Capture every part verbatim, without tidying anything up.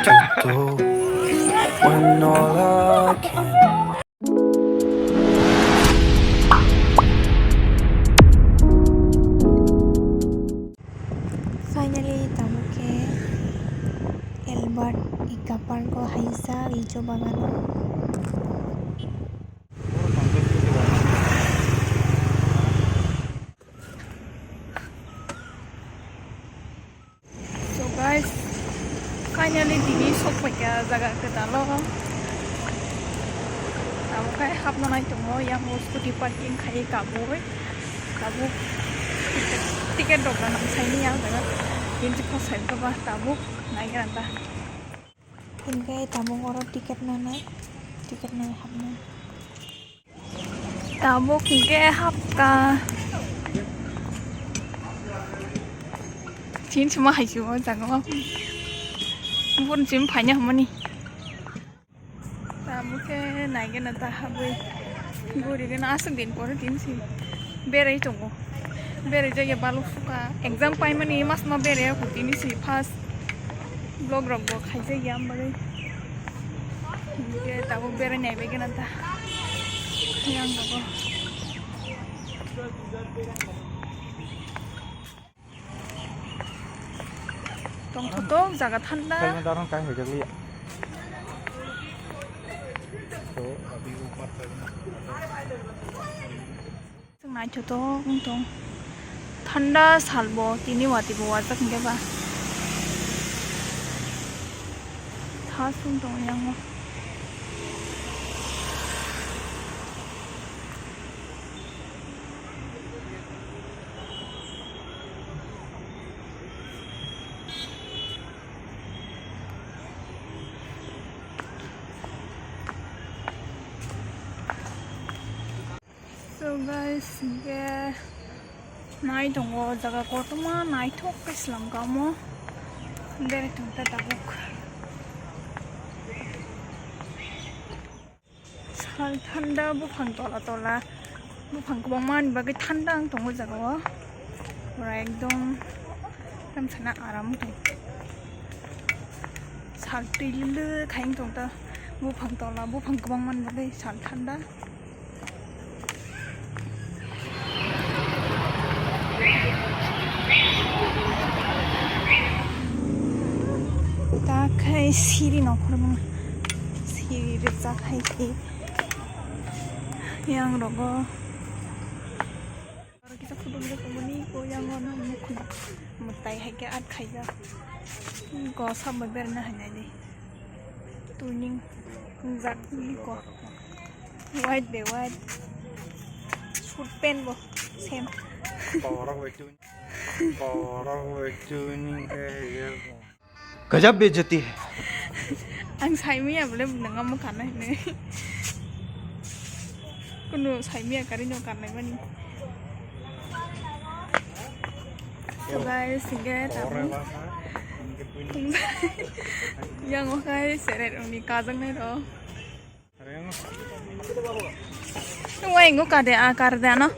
to do when all I can. Finally, tamo khe Albert Eco Park o haisa lichu bagano. So guys, finally tini sokpaikha jaga kwtal o. Abo khai hapna nai tongo, yang o scooty parking khai kabui. Tabuk ticket rok nang saini yang jaga. Twenty four sai ba tabuk nai gra ta. Hinkhe tabuk oro ticket nanai, ticket nai hapnai. Tabuk hinkhe hapka. Chin sima hai sima jaga. Bun sim phanya hamani. Tabuk khe naigena ta habwi. Gurigena aswk din pore tin si. Berai tongo. Berai jaya baluk suka. Exam paimani mas ma berai ako tini si first. Vlog rok bo khaijak ya bagwi. Hinkhe tabuk berai naibaigena ta. Yang rogo. Tongthotok jaga thanda. Khaina darang kai hai jak liya. Chwng naithotok wng tong. Thanda salbo tini watwi bo wajak hinkhe ba. Tha sung tong yang o. So guys, hinkhe nai tongo jaga kotorma naithok khe slam kamo berai tongta tabuk. Sal thanda buphang tola tola, buphang kwbangma ni bagwi thanda wng tongo jaga o, pura ekdom tamsana aram wng tongo. Sal twi lwlw khai wng tong ta buphang tola, buphang kwbangma ni bagwi sal thanda. Ta khai siri nokhorma siri rijak hai khe yang rogo. Aro kisa photo kisa tongmani ko yang o no mukhung mwtai hai khe at khaijak. Ko sambai berna hai nai di. Tuning jak ni ko. White be white. Suit pant bo same. Borok bai tun. Borok bai tuning khe. Gajab bejati hai. Ang saimaya bole nang amo kana hinwi. Kunu saimaya kari no kanai mani. So guys, hinkhe tabuk. Yang o khai seret uni kajak nai ro. Wai ngo kade a kar de ano.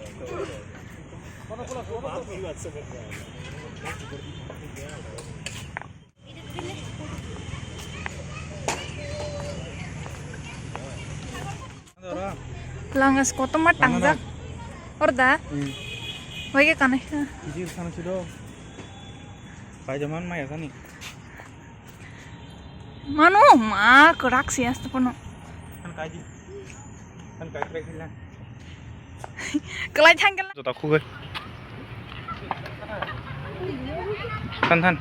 Langas kotorma tangjak. Orda. Hmm. Wai ke kanai. Kisi sana sudo. Pai jaman mai asani. Mano ma kwrak si aste pono. Kan kai di. Kan kai kre khila. Kelai thang kelai. Jota khugai. Than than.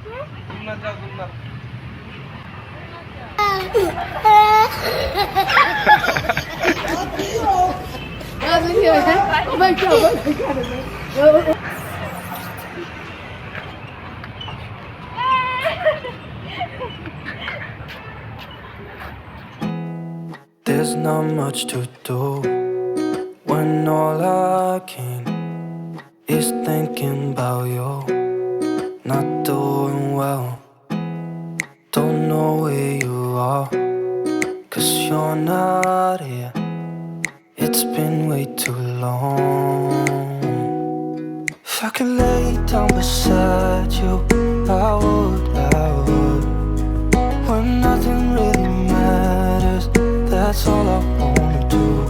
There's not much to do when all I can is thinking about you. Not doing well, don't know where you are, 'cause you're not here. It's been way too long. If I could lay down beside you, I would, I would. We're not That's all I wanna do.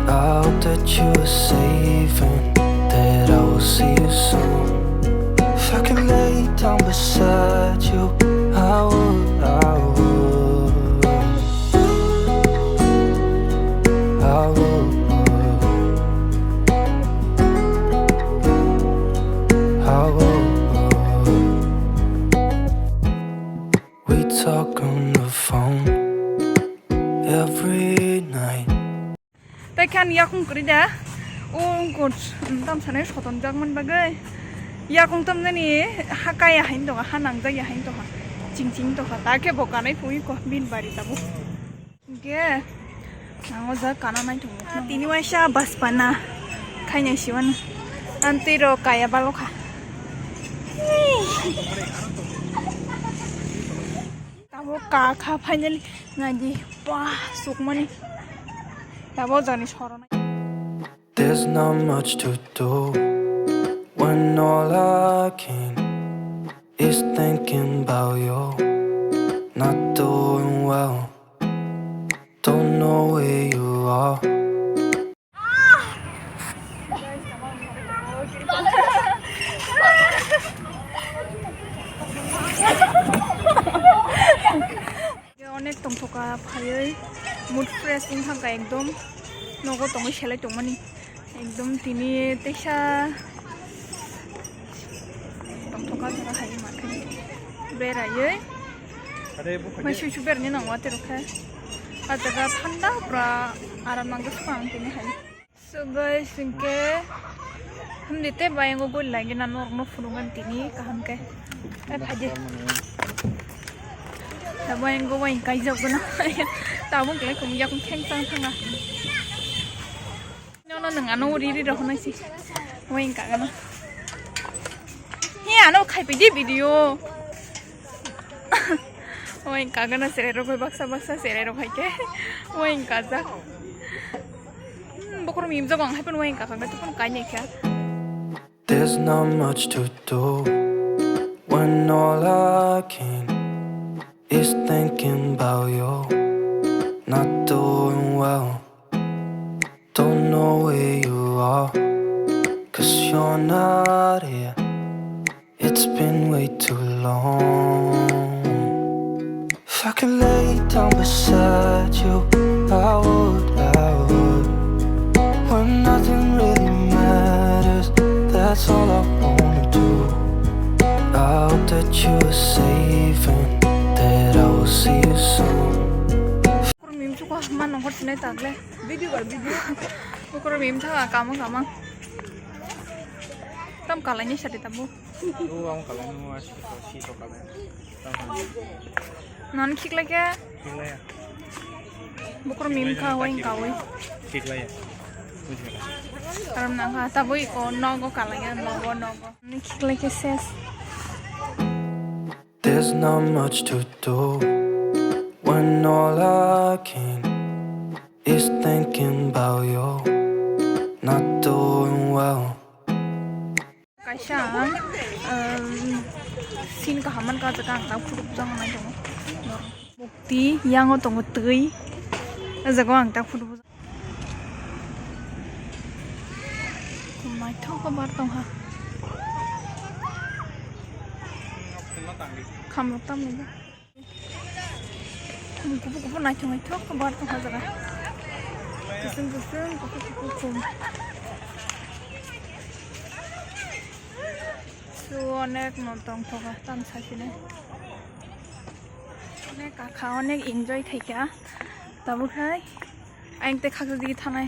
I hope that you are safe and that I will see you soon. If I can lay down beside you, I would, I would, I would, I would. We talk on the phone every night. Tai khe ani yakung kwrwi da. O wngkha, um, tam sanai soton jak man bagwi. Yakung tam jani ha kaya hain tongkha, ha nangjak ya hain tongkha. Ching ching tongkha. Ta khe bo kanai phunwi ko bin bari tabuk. Hwnkhe ang o jaga kana nai tongo. Tini waisa bas pana khaina siwano. Ang twi rok kaya balokha. Tabuk kakha finally naidi ba sukmani. Tabuk jani sorona. There's not much to do when all I can is thinking about you. Not doing well, don't know where you are. Onek tongthoka phaiwi mood fresh wngkha ekdom nogo tongwi selai tongmani ekdom tini teisa tongthoka jaga hai makhai beraiwi mai suisu berni nang waterokhe ah jaga thanda pura aram nangjakha ang tini hai. So guys, hwnkhe hamdi tei bayango gori lagi na norokno phunukgani tini kaham khe. Ai phaidi. Da bayango wai kaijak gana. Tabuk lai kung yakung kheng chang thanga. Nono nang ano uri ri rohonai si. Wai kagana. He ano khai pidi video. Wai kagana serai rok baksa baksa serai rok hai khe. Wai kajak. Hmm, bokhorok mimjak ang hai phano wai kha kha, tei phano kainwi kha. There's not much to do when all I can is thinking about you. Not doing well, don't know where you are, 'cause you're not here. It's been way too long. If I could lay down beside you, I would, I would. When nothing really matters, that's all I wanna do. I hope that you are safe and that I will see you soon. Mim chuko man nongkhor sinai tagle. Video bar video. Bokoro mim thanga kamang kamang. Tam kalai ni sari tabu. O ang kalai no, si to, si to kalai. Tam kalai. Non khiklai khe? Khiklai ya. Bokoro mim kha wai kawi. Khiklai ya. Bujhi la. Karam na kha, tabui ko nogo kalai ya, nogo, nogo. Ni khiklai khe ses. There's not much to do when all I can is thinking about you. Not doing well. Kaisa ang, um, scene kaham man ka jaga ang tak photo bujang nai tongo. Mukti yango tongo twi. O jaga ang tak photo bujang. Naithok bar tongha. Khamrok tamni. Kupu kupu naithok naithok bar tongha jaga. Kusung kusung kupu kupu khum. Su onek no tongthoka tam sasine. Onek kakha onek enjoy khaikha. Tabuk hai. Ang tei khaksa digi thanai.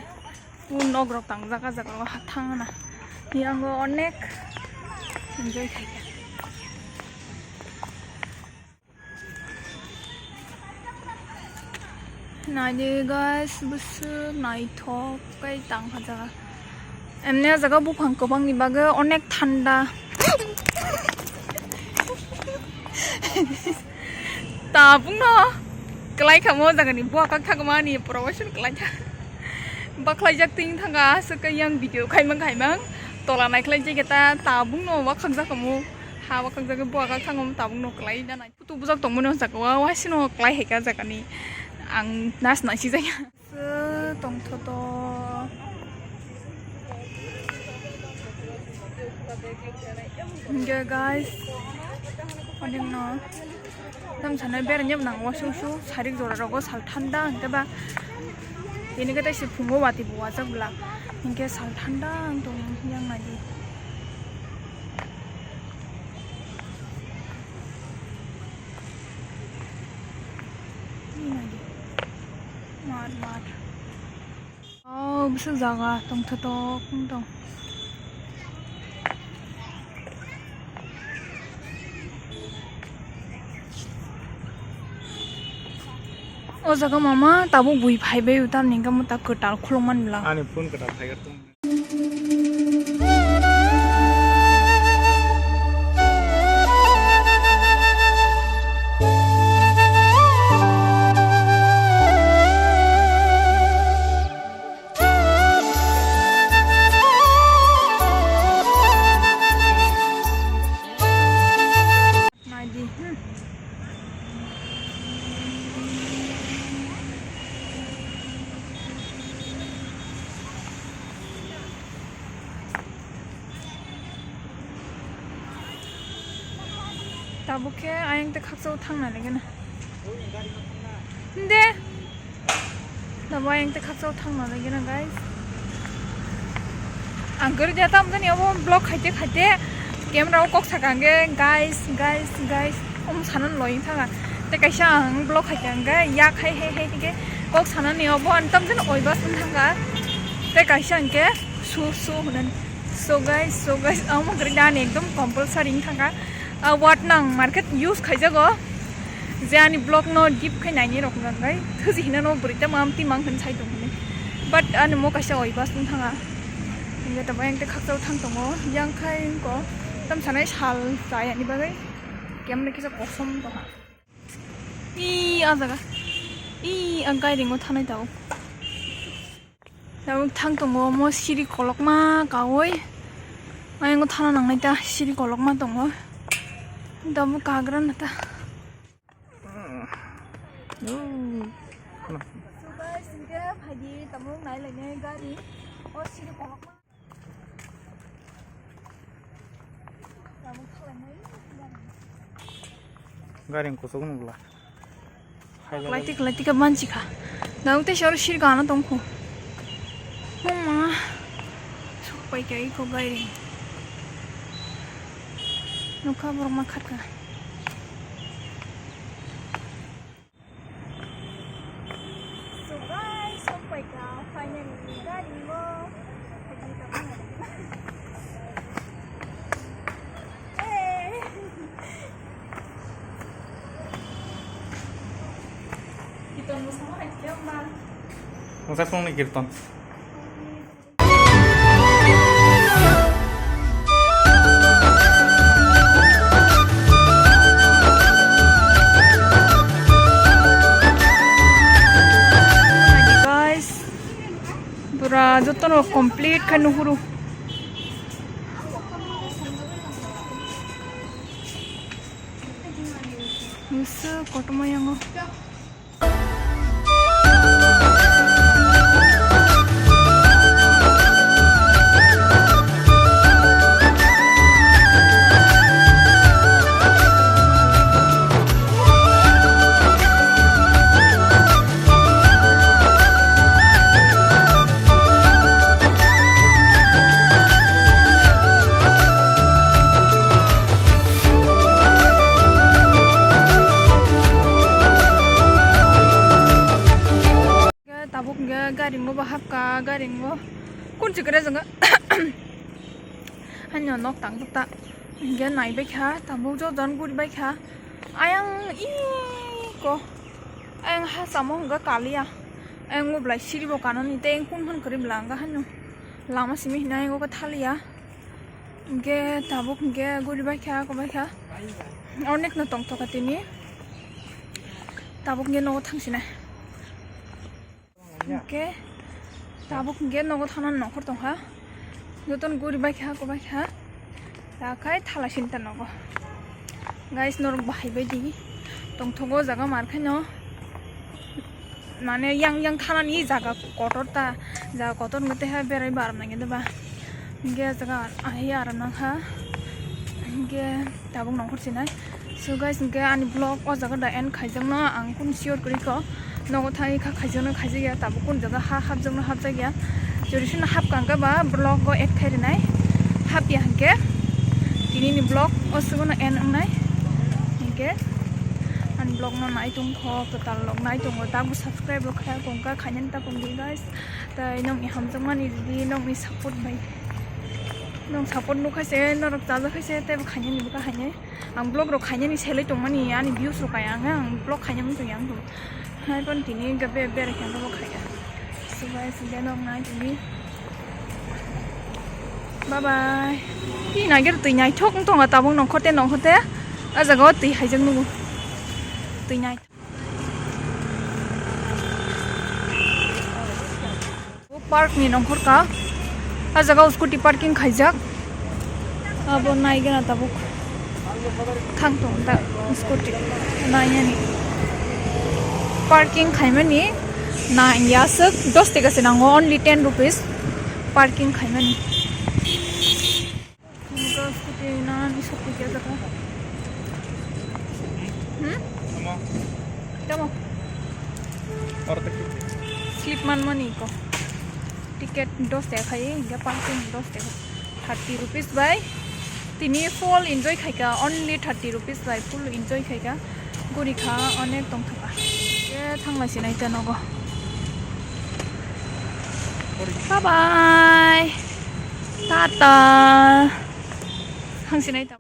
U nok rok tangjak ah jaga o ha thang na. Yango onek enjoy khaikha. Naidi guys, bwswk naithok khe tang kha jaga. Emni ah jaga buphang kwbangni bagwi onek thanda. Tabukno kwlai kha mo jagani buwa kak thangma ni promotion kwlai kha. Bakhlaijak twi thanga aswk khe yang video khaimang khaimang tola naikhlai jai khe ta tabukno wakhak jak mo ha wakhak jak buwa kak thangma tabukno kwlai na nai. Photo bujak tongmani o jaga o waisino kwlai hai kha jagani. Ang nas nai si jaya. Tongthoto. Hingke guys, oding no tam sanai bereng yam nang wasu su sarik jora rogo sal thanda hingke ba. Ini kata si phungo wati bo wajak bla. Hingke sal thanda ang tong yang nai di. Ini nai di. Mat, mat. Oh, bwswk jaga tongthotok wng tong. O jaga mama tabuk bui phaibai tamni hwnkhe ta kwtal khulukmani bwla. Ani phone kwtal phaigar tong. Naidi. Hmm. Tabuk khe ayang tei khakchao thangna legena. Hinde. Tabuk ayang tei khakchao thangna legena, guys. Ang gari dia tam jani obo vlog khaite khaite camera o kok sakang ge, guys, guys, guys. Om sanan loi thanga. Tei kaisa ang vlog khaite ang ge yak hai hai hai ke kok sanani obo ang tam jani oi bas thanga. Tei kaisa ang ke su su hunan. So guys, so guys, amo gari dan ekdom compulsory thanga. A word nang market use khaijago. Je ani vlog no dip khai naini rok nang gai. Thuji hinano bwrwi tamo amtwi mang hin sai tong hini. But ani mo kaisa oi bas thang thanga. Inge tamo yang te khakchao thang tongo. Yang khai ko tam sanai sal chai ani bagai. Kemne kisa kosom tongha. I a jaga. I a gairingo thanai tao. Tabuk thang tongo omo siri kolokma kaui. Ayang thana nangnai ta siri kolokma tongo. Tabuk kagra na ta. So guys, hingke phaidi tabuk nai lainai gari. O siri kolokma. Gari ang kuchuk nukla. Klaitik klaitik khe manchikha. Dang tei sor sir gana tongkhu. Mama. Sokpai khe iko gari. Nukha borok ma khatka. So guys, sokpai ka finally gari o. Hey. Kita mau sama aja, Mbak. Masa kong ni kirtan. Guys, pura jotono complete khe nuhuru. Musa kotorma yango. Tabuk hingke gari mo bahap ka, gari mo kun chikre janga. Hanya nok tang ta hingke nai bai kha, tabuk jo jan guri bai kha. Ayang i ko, ayang ha samo hingke kaliya. Ayang mo belai siri bo kanani tei kun hwn kari belanga hanu. Lama simi hinai ayang ko thaliya. Hingke tabuk hingke guri bai kha, ko bai kha. Onek no tong thoka tini. Tabuk hingke nogo thang sinai. Hingke tabuk hingke nogo thana nokhor tongkha. Joton guri bai kha, ko bai kha. Ta khai thala sinta nogo. Guys, norok bahai bai di. Tong thogo jaga mar khaino. Mane yang yang thanani jaga kotor ta, jaga kotor wngwi tei ha berai bo aram nangya de ba. Hingke jaga ahi aram nangkha. Hingke tabuk nongkhor sinai. So guys, hingke ani vlog o jaga da end khaijakno ang kun sure kwrwi kho. Nogo thai kha khaijakno khaijakya, tabuk kun jaga ha hapjakno hapjakya. Jori sino hapkha hingke ba vlog o add khai rinai. Hapya hingke tini ni vlog o sugo no end wngnai. Hingke ani vlog no nai tongkho, kwtal rok nai tongo, tabuk subscribe rok khlai kongkha, khainani ta kongdi guys. Tai nokni hamjakmani ridi, nokni support bai. Nong support nukha se, norok chajak khai se, teibo khainani bwkha hainai. Ang vlog rok khainani selai tongmani, ani views rok kaya ang, ang vlog khainani tongya ang. Hai pon tini gabe bere khe vlog khaya. Subai sinde nok nai tini. Bye bye. Hi nagir twi naithok wng tongo tabuk nongkhote nongkhote. A jaga o twi haijak nugo. Twi nai. Park ni nongkhor ka. A jaga o scooty parking khaijak. Abo naigena tabuk. Thang tong ta scooty. Nainani. Parking khaimani. Nang yasuk dos taka se nango, only ten rupees. Parking khaimani. Nokha scooty nani sokphi khe jaga. Hmm? Tamo? Tamo? Slip manmani ko. Ticket dos taka khai, hingke parking dos taka. Thirty rupees bai. Tini full enjoy khaika, only thirty rupees bai full enjoy khaika. Guri kha onek tongthaka. Ye thanglai sinai ta nogo. Bye bye. Tata. Hang sinai ta.